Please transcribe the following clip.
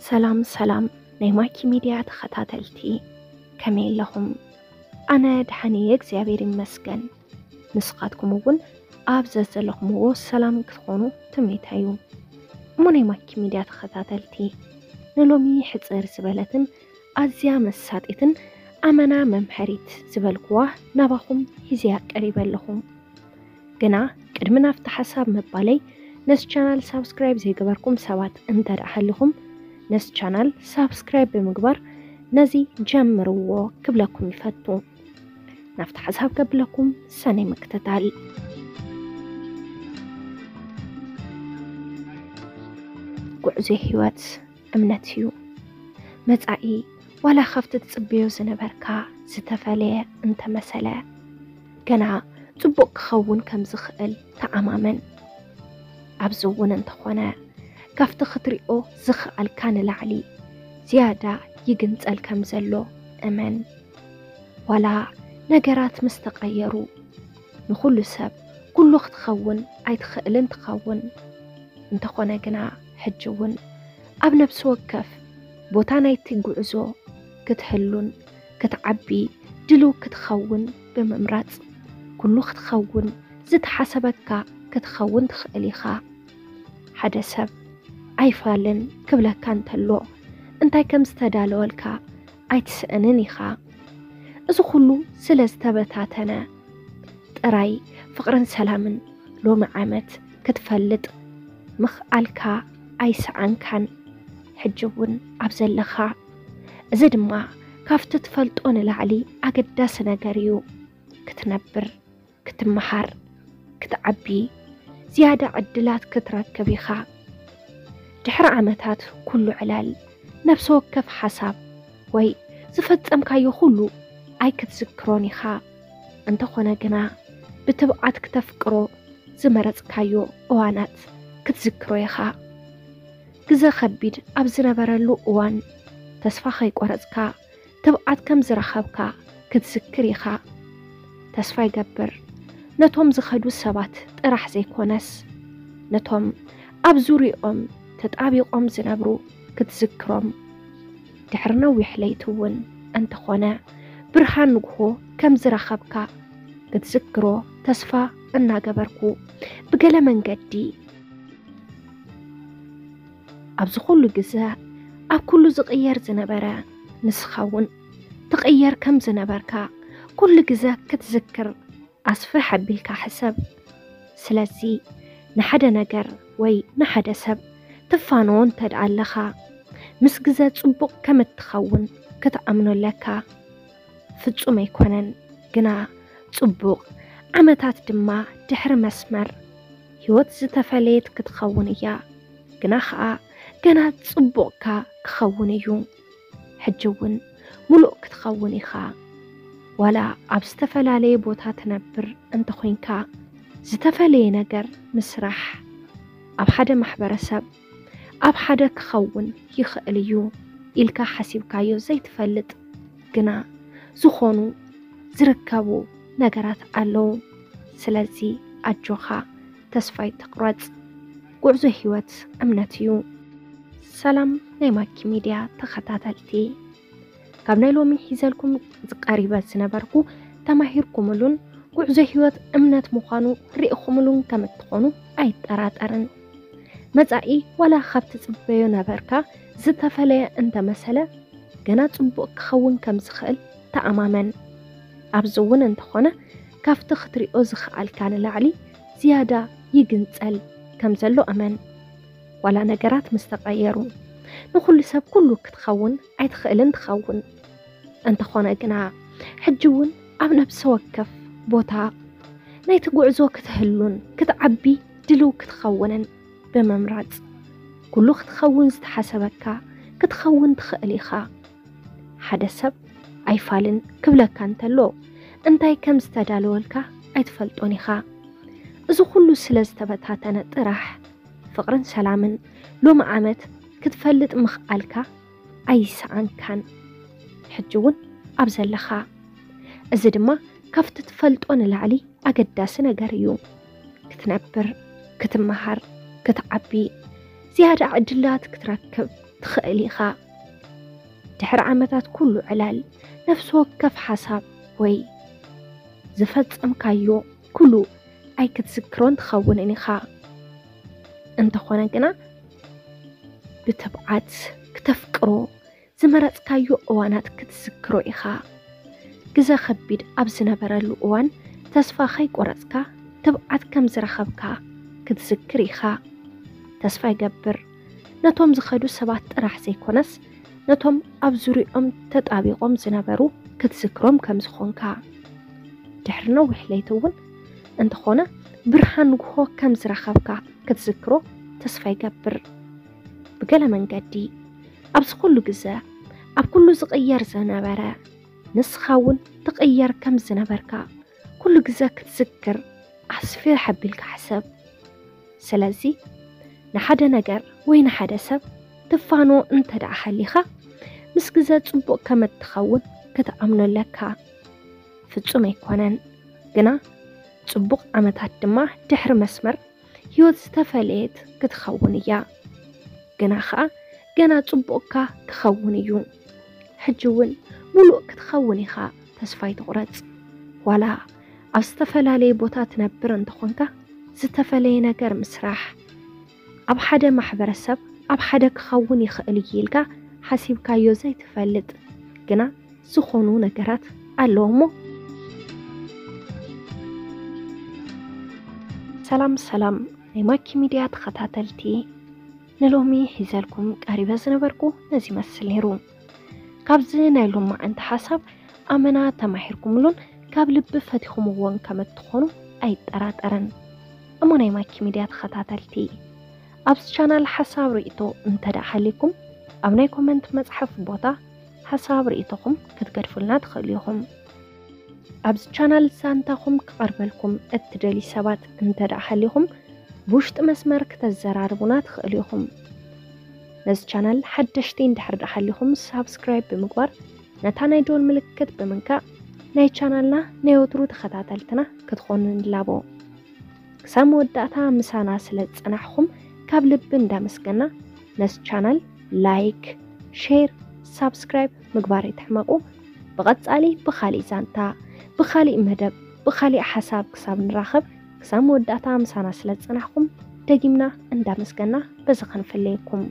ሰላም ሰላም ናይ ማኪ ሚድያ ተኸታተልቲ፣ ከመይ ኣለኹም? ኣነ ደሓን እየ፣ እግዚኣብሔር ይመስገን። ንስኻትኩም እውን ኣብ ዘዘለኹምዎ ሰላም ክትኾኑ ትምኒተይ እዩ። እሞ ናይ ማኪ ሚድያ ተኸታተልቲ፣ ንሎሚ ሕጽር ዝበለትን ኣዝያ መሳጢትን ኣመና መምሐሪት ዝበልኩዋ ናባኹም ሒዘያ ቀሪበ ኣለኹ። ግና ቅድሚ ናብቲ ሓሳብ ምባለይ፣ ነዚ ቻናል ሳብስክራይብ ዘይገበርኩም ሰባት እንተ ደኣ ሃሊኹም፣ ነዚ ቻናል ሳብስክራይብ ብምግባር ነዚ ጀምርዎ ክብለኩም ይፈቱ። ናብቲ ሓሳብ ከብለኩም፣ ሰናይ ምክትታል። ጉዕዞ ህይወት እምነት እዩ። መጻኢ ዋላ ካብቲ ትጽበዮ ዝነበርካ ዝተፈለየ እንተመሰለ፣ ገና ጽቡቕ ክኸውን ከም ዝኽእል ተኣማመን። ኣብዚ እውን እንተኾነ፣ ካብቲ ክትሪኦ ዝኽኣልካ ንላዕሊ ዝያዳ ይግንጸል ከም ዘሎ እመን። ዋላ ነገራት ምስ ተቐየሩ፣ ንኹሉ ሰብ ኩሉ ክትኸውን ኣይትኽእልን ትኸውን። እንተኾነ ግና፣ ሕጂ እውን ኣብ ነፍሲ ወከፍ ቦታ ናይቲ ጉዕዞ ክትህሉን ክትዓቢ ድሉው ክትኸውን ብምምራጽ፣ ኩሉ ክትኸውን ዝተሓሰበካ ክትኸውን ትኽእል ኢኻ። ሓደ ሰብ ኣይፋልን ክብለካ እንተሎ፣ እንታይ ከም ዝተዳለወልካ ኣይትስእንን ኢኻ። እዚ ኩሉ ስለ ዝተበታተነ ጥራይ፣ ፍቕርን ሰላምን ሎሚ ዓመት ክትፈልጥ ምኽኣልካ ኣይሰኣንካን። ሕጂ እውን ኣብ ዘለኻ፣ እዚ ድማ ካብቲ ትፈልጦ ንላዕሊ ኣገዳሲ ነገር እዩ። ክትነብር፣ ክትመሃር፣ ክትዓቢ፣ ዝያዳ ዕድላት ክትረክብ ኢኻ። ድሕሪ ዓመታት ኩሉ ዕላል፣ ነፍሲ ወከፍ ሓሳብ ወይ ዝፈጸምካዮ ኩሉ ኣይክትዝክሮን ኢኻ። እንተኾነ ግና፣ ብትብዓት ክተፍቅሮ ዝመረጽካዮ እዋናት ክትዝክሮ ኢኻ። ግዘ ከቢድ ኣብ ዝነበረሉ እዋን፣ ተስፋ ከይቆረጽካ፣ ትብዓት ከም ዝረኸብካ ክትዝክር ኢኻ። ተስፋ ይገብር፣ ነቶም ዝኸዱ ሰባት ጥራሕ ዘይኮነስ፣ ነቶም ኣብ ዙርያኦም ተጣቢቖም ዝነብሩ ክትዝክሮም። ድሕሪ ነዊሕ ለይቲ እውን እንተኾነ፣ ብርሃን ንግሆ ከም ዝረኸብካ ክትዝክሮ ተስፋ እናገበርኩ፣ ብገለ መንገዲ ኣብዚ ኩሉ ግዘ፣ ኣብ ኩሉ ዝቕየር ዝነበረ ንስኻ እውን ትቕየር ከም ዝነበርካ ኩሉ ግዘ ክትዝክር ኣስፍሕ ኣቢልካ ሕሰብ። ስለዚ፣ ንሓደ ነገር ወይ ንሓደ ሰብ ትፋነዎ እንተ ደኣ ኣለኻ፣ ምስ ግዘ ጽቡቕ ከም እትኸውን ክትኣምኖ ኣለካ። ፍጹም ኣይኮነን፣ ግና ጽቡቕ። ዓመታት ድማ ድሕሪ መስመር ህይወት ዝተፈለየት ክትኸውን እያ። ግና ኸኣ ገና ጽቡቕካ ክኸውን እዩ። ሕጂ እውን ምሉእ ክትኸውን ኢኻ። ዋላ ኣብ ዝተፈላለየ ቦታ ትነብር እንተኾይንካ፣ ዝተፈለየ ነገር ምስራሕ፣ ኣብ ሓደ ማሕበረሰብ፣ ኣብ ሓደ ክኸውን ይኽእል እዩ ኢልካ ሓሲብካዮ ዘይትፈልጥ፣ ግና ዝኾኑ ዝርከቡ ነገራት ኣለዉ። ስለዚ ኣጆኻ፣ ተስፋ ኣይትቑረጽ። ጉዕዞ ህይወት እምነት እዩ። ሰላም ናይ ማኪ ሚድያ ተኸታተልቲ፣ ካብ ናይ ሎሚ ሒዘልኩም ዝቀሪበ ዝነበርኩ፣ ተማሂርኩምሉን ጉዕዞ ህይወት እምነት ምዃኑ ርኢኹምሉን ከም እትኾኑ ኣይጠራጠርን። መጻኢ ዋላ ካብ ትጽበዮ ነበርካ ዝተፈለየ እንተመሰለ፣ ገና ጽቡቕ ክኸውን ከም ዝኽእል ተኣማመን። ኣብዚ እውን እንተኾነ፣ ካብቲ ክትሪኦ ዝኸኣልካ ንላዕሊ ዝያዳ ይግንጸል ከም ዘሎ እመን። ዋላ ነገራት ምስ ተቐየሩ፣ ንኹሉ ሰብ ኩሉ ክትኸውን ኣይትኽእልን ትኸውን። እንተኾነ ግና፣ ሕጂ እውን ኣብ ነብሲ ወከፍ ቦታ ናይቲ ጉዕዞ ክትህሉን ክትዓቢ ድልው ክትኸውንን ብምምራጽ፣ ኩሉ ክትኸውን ዝተሓሰበካ ክትኸውን ትኽእል ኢኻ። ሓደ ሰብ ኣይፋልን ክብለካ እንተሎ፣ እንታይ ከም ዝተዳለወልካ ኣይትፈልጦን ኢኻ። እዚ ኩሉ ስለ ዝተበታተነ ጥራሕ፣ ፍቕርን ሰላምን ሎሚ ዓመት ክትፈልጥ ምኽኣልካ ኣይሰኣንካን። ሕጂ እውን ኣብ ዘለኻ። እዚ ድማ ካብቲ ትፈልጦ ንላዕሊ ኣገዳሲ ነገር እዩ። ክትነብር፣ ክትመሃር፣ ክትዓቢ፣ ዝያዳ ዕድላት ክትረክብ፣ ትኽእል ኢኻ። ድሕሪ ዓመታት ኩሉ ዕላል፣ ነፍሲ ወከፍ ሓሳብ ወይ ዝፈጸምካዮ ኩሉ ኣይክትዝክሮን ትኸውንን ኢኻ። እንተኾነ ግና፣ ብትብዓት ክተፍቅሮ ዝመረጽካዮ እዋናት ክትዝክሮ ኢኻ። ግዘ ከቢድ ኣብ ዝነበረሉ እዋን፣ ተስፋ ከይቆረጽካ ትብዓት ከም ዝረኸብካ ክትዝክር ኢኻ። ተስፋ ይገብር፣ ነቶም ዝኸዱ ሰባት ጥራሕ ዘይኮነስ፣ ነቶም ኣብ ዙርያኦም ተጣቢቖም ዝነበሩ ክትዝክሮም ከም ዝኾንካ። ድሕሪ ነዊሕ ለይቲ እውን እንተኾነ፣ ብርሃን ንግሆ ከም ዝረኸብካ ክትዝክሮ ተስፋ ይገብር። ብገለ መንገዲ፣ ኣብዚ ኩሉ ግዘ፣ ኣብ ኩሉ ዝቕየር ዝነበረ፣ ንስኻ እውን ትቕየር ከም ዝነበርካ ኩሉ ግዘ ክትዝክር ኣስፊሕ ኣቢልካ ሕሰብ። ስለዚ፣ ንሓደ ነገር ወይ ንሓደ ሰብ ትፋኖ እንተ ደኣ ሃሊኻ፣ ምስ ግዘ ጽቡቕ ከም እትኸውን ክትኣምኖ ኣለካ። ፍጹም ኣይኮነን፣ ግና ጽቡቕ ዓመታት ድማ ድሕሪ መስመር ህይወት ዝተፈለየት ክትኸውን እያ። ግና ኸኣ ገና ጽቡቕካ ክኸውን እዩ። ሕጂ እውን ምሉእ ክትኸውን ኢኻ፣ ተስፋ ኣይትቑረጽ። ዋላ ኣብ ዝተፈላለየ ቦታ ትነብር እንተኾንካ፣ ዝተፈለየ ነገር ምስራሕ፣ ኣብ ሓደ ማሕበረሰብ ኣብ ሓደ ክኸውን ይኽእል እዩ ኢልካ ሓሲብካዮ ዘይትፈልጥ ግና ዝኾኑ ነገራት ኣለዉ እሞ። ሰላም ሰላም ናይ ማኪ ሚድያ ተኸታተልቲ፣ ንሎሚ ሒዘልኩም ቀሪበ ዝነበርኩ ነዚ ይመስል ነይሩ። ካብዚ ናይ ሎማዓንቲ ሓሳብ ኣመና ተማሂርኩምሉን ካብ ልቢ ፈቲኹምዎን ከም እትኾኑ ኣይጠራጠርን። እሞ ናይ ማኪ ሚድያ ተኸታተልቲ፣ ኣብዚ ቻናል ሓሳብ ርእይቶ እንተ ደኣ ሃልይኩም፣ ኣብ ናይ ኮመንት መጽሓፍ ቦታ ሓሳብ ርእይቶኹም ክትገድፉልና ትኽእሉ ኢኹም። ኣብዚ ቻናል ዛንታኹም ክቐርበልኩም እትደልዩ ሰባት እንተ ደኣ ሃልይኩም፣ ብውሽጢ መስመር ክተዘራርቡና ትኽእሉ ኢኹም። ነዚ ቻናል ሓደሽቲ እንድሕር ደኣ ሃልይኩም፣ ሳብስክራይብ ብምግባር ነታ ናይ ደወል ምልክት ብምንካእ ናይ ቻናልና ናይ ወትሩ ተኸታተልትና ክትኾኑ ንላቦ። ክሳብ መወዳእታ ምሳና ስለ ዝጸናሕኹም ካብ ልቢ እንዳመስገና፣ ነዚ ቻናል ላይክ፣ ሼር፣ ሳብስክራይብ ምግባር ኣይትሕመቑ። ብቐጻሊ ብኻሊእ ዛንታ፣ ብኻሊእ መደብ፣ ብኻሊእ ሓሳብ ክሳብ ንራኸብ፣ ክሳብ መወዳእታ ምሳና ስለ ዝጸናሕኩም ደጊምና እንዳመስገና በዚ ከንፍለየኩም።